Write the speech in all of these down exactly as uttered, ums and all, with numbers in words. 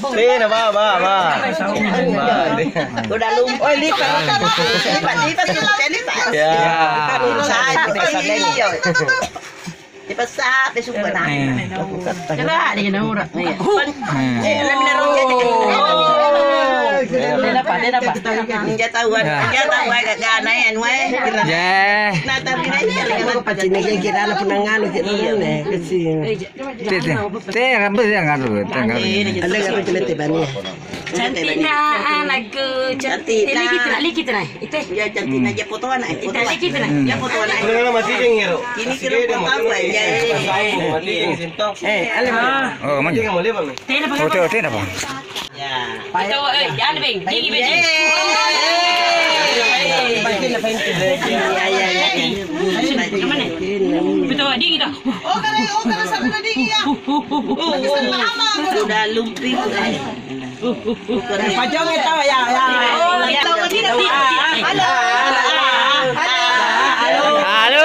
Tena, ba, ba, ba. Ba, tena. Udah lumpuh. Oh, lipat, lipat, lipat, lipat, lipat. Ya. Saya, saya, iya. Lipat sapi suka na. Eh. Kera deh, na ura. Iya. Eh. Eh, alam na rong jadi. Oh. Tena apa, tena apa? Inja tahuan, inja tahuan, gak gana ya, nuai. Jeh. Nah, tapi na iya, lagi apa? Pacini kayak kira anak punanganu, kira anak, kecil. Te, te, te, apa sih yang ngatur? Te, ngatur. Ada yang ngatur, te, bani. Cantikna anakku, cantik. Cantikna. Lagi kita, lagi kita, nah. Ite. Ya, cantikna, ya, foto anak, foto anak. Lagi kita, nah. Ya, foto anak. Ini kira foto apa, ya? Eh, ale. Oh, mana? Tena apa? Ote, ote, apa? Ya. Ito, eh, jangan, Beng. Gigi, Beng. Ito, dingin, ito. Oh, kare, oh, kare, sampai dingin, ya. Sudah lumping, eh. Pajongi tau, ya, ya. Halo. Halo.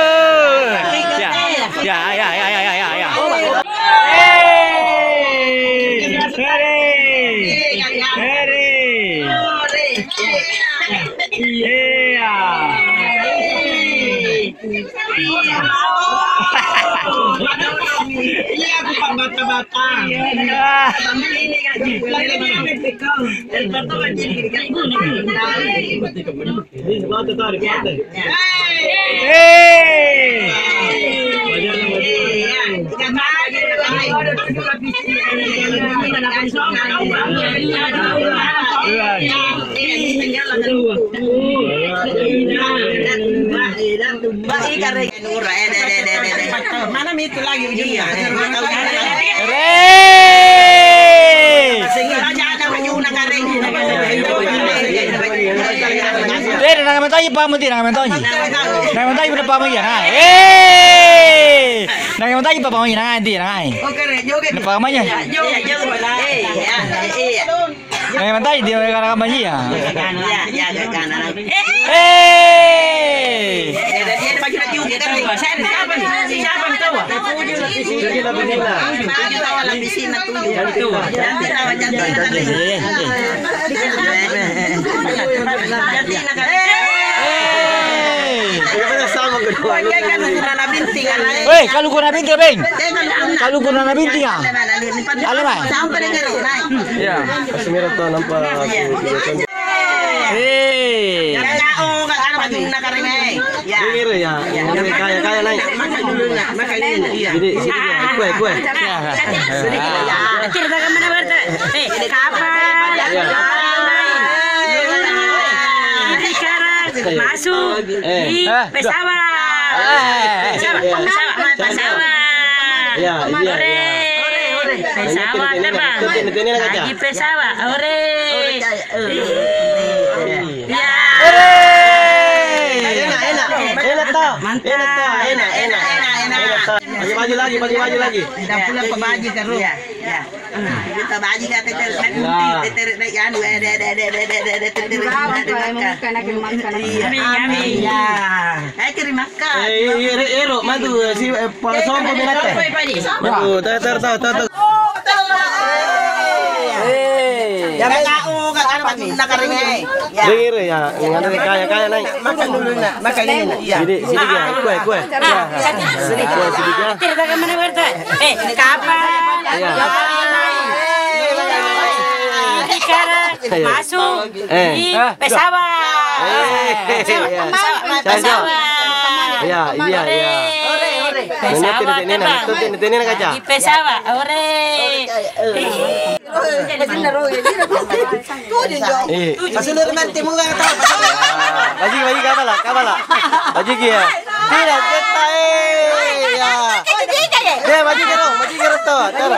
Ya, ya, ya. Hei! Heri! Iya! Iya, aku pambata-bata. Iya. Hei! Mana itu lagi ujungnya? Iya. Re! Sehingga raja ada ujungnya, kareng. Re, nang mentoji pamo ti, nang mentoji. Nang mentoji pada pamo ya, nah. Eh! Nang mentoji pamo ya, nah, di, nah. Oke, re, joget. Pamo ya. Joget, joget. Eh, ya, eh, ya. Nang mentoji di, nang mentoji ya. Ya, ya, ya, ya. Eh! Eh, dia pakai baju kita, re. Siapa nih? Siapa nih, tahu? Tujuh lapis Cina. Tujuh tawa lapisina tujuh. Cantik tawa, cantik tawa. Cantik na kare. Pokoknya sama kedua. Pokoknya kalukunna Nabinting, alai. Weh, kalukunna Nabinting, Beng. Kalukunna Nabinting, ah. Ale, mae. Sampai dengan naik. Iya. Asmira tuh nampak. Iya. Hei. Jangan kau, kalau ada bajunna karena, eh. Ya. Ini ya. Ini kaya, kaya naik. Makan dulu, nak. Makan ini, nak. Iya. Jadi, sini dia. Kue, kue. Iya. Cerita ke mana, Berte? Eh, kapal. Iya. Bicara. Masuk di pesawat. Eh, eh, eh, eh. Pesawat, pesawat, pesawat. Iya, iya, iya. Ore. Pesawat terbang. Lagi pesawat. Ore. Iya. Ore. Enak, enak. Enak, toh? Mantap. Enak, toh? Enak, enak. Enak, enak. Enak, toh? Pagi-pagi lagi, pagi-pagi lagi. Kita pulang ke Baji terus. Iya, iya. Kita baji ka tetere, tetere, tetere, anu, eh, de, de, de. Amin, amin. Ya. Eh, terima kasih. Eh, iya, iya, ero, matu, eh, si, eh, pa-, sompo binatang. Matu, ter, ter, ter, ter, ter. Eh. Ya, tahu, kan, anu, batu nak kering, eh. Ya. Dengar ya, yang ada kaya, kaya naik. Makan dulu, nak. Makan ini, nak. Iya. Sini, sini dia, kue, kue. Kue, sini dia. Cerita ke mana, Berte? Eh, kapal. Iya. Sekarang masuk di pesawat. Eh. Pesawat, iya. Pesawat. Iya, iya, iya. Ore. Pesawat terbang. Di pesawat, ore. Eh. Pasulu ri Mante munga tau. Baji, baji, kapala, kapala. Baji ki ya. Tidak, kita, eh, ya. Ya, baji kero, baji kero to. Tara.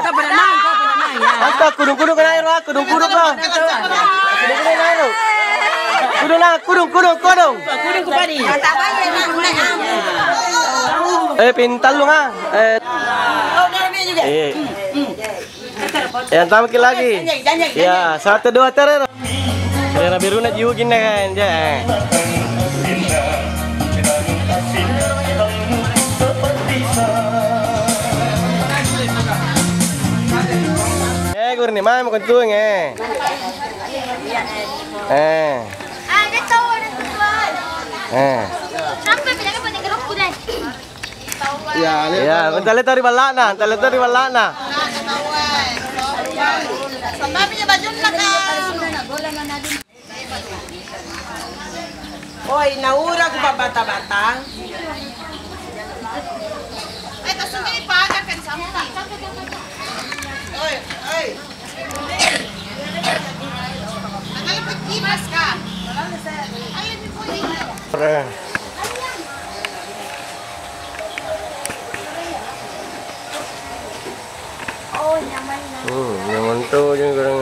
Anta kudung-kudung kena air, kudung-kudung lah. Kudung-kudung air. Kudung lah, kudung, kudung, kudung. Eh, pintal lu, ah. Eh. Eh. Yang tambah lagi. Ya, satu, dua, terus. Daerah Beruna jiu gini kan, ja. Eh, gurni mai mau kentuang, eh. Eh. Eh. Sampai pindah ke Pondok Gerukku deh. Ya, tali tori balla'na, tali tori balla'na. Oi, naura ku pa'bata-bata. Eh, tassungi paja kan sama. Oi, oi. Ayo, pergi, Mas, Kak. Ayo, pergi. Oh, nyaman, nyaman. Hmm, nyaman tuh, jangan kurang.